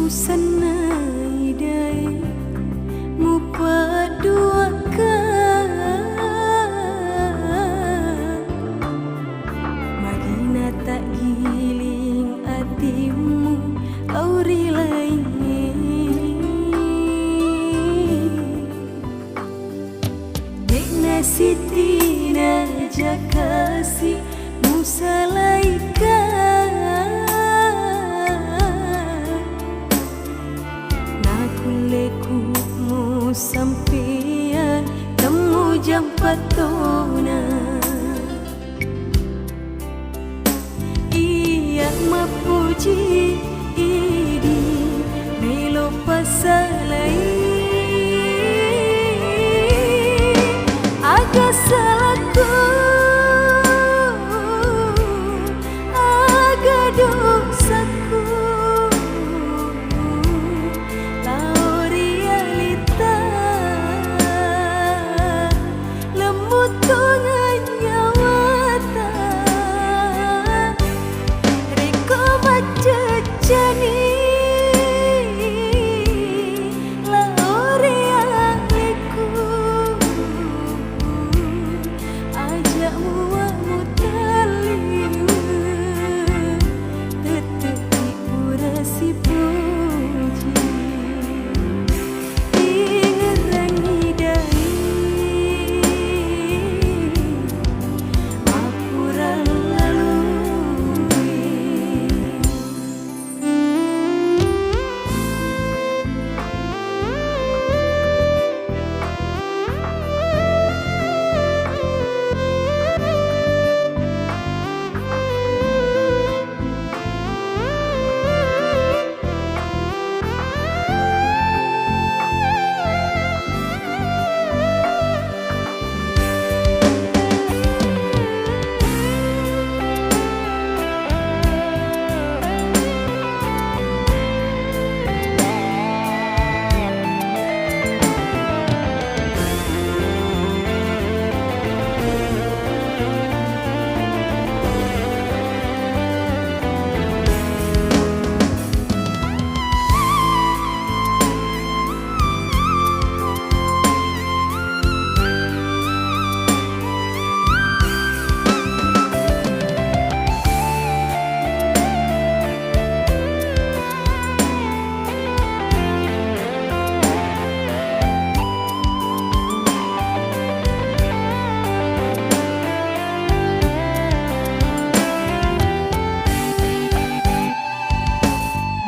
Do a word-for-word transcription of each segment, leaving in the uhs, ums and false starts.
Sennai dae mupadduakkang, magina taggiling atimmu auri laingnge. De'na sittina jakasi musalaika. Nakulle ku musampeang temmu jampattona. Iya mappuji idi melo passalai. Aga salakku, aga dosaku, lao ri alita. Lemmuttungeng nyawata, rekko macceccani lao ri alekku, aja muwa mutalliu, tette'ki pura sipuji. Ingerangi dai, mappurang lalui.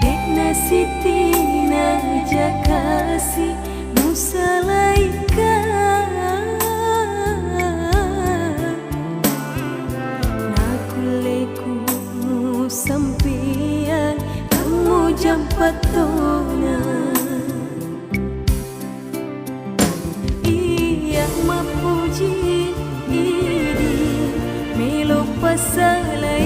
De'na sittina jakasi musalaika. Nakulle ku musampeang temmu jampattona. Iya mappuji idi melo passalai.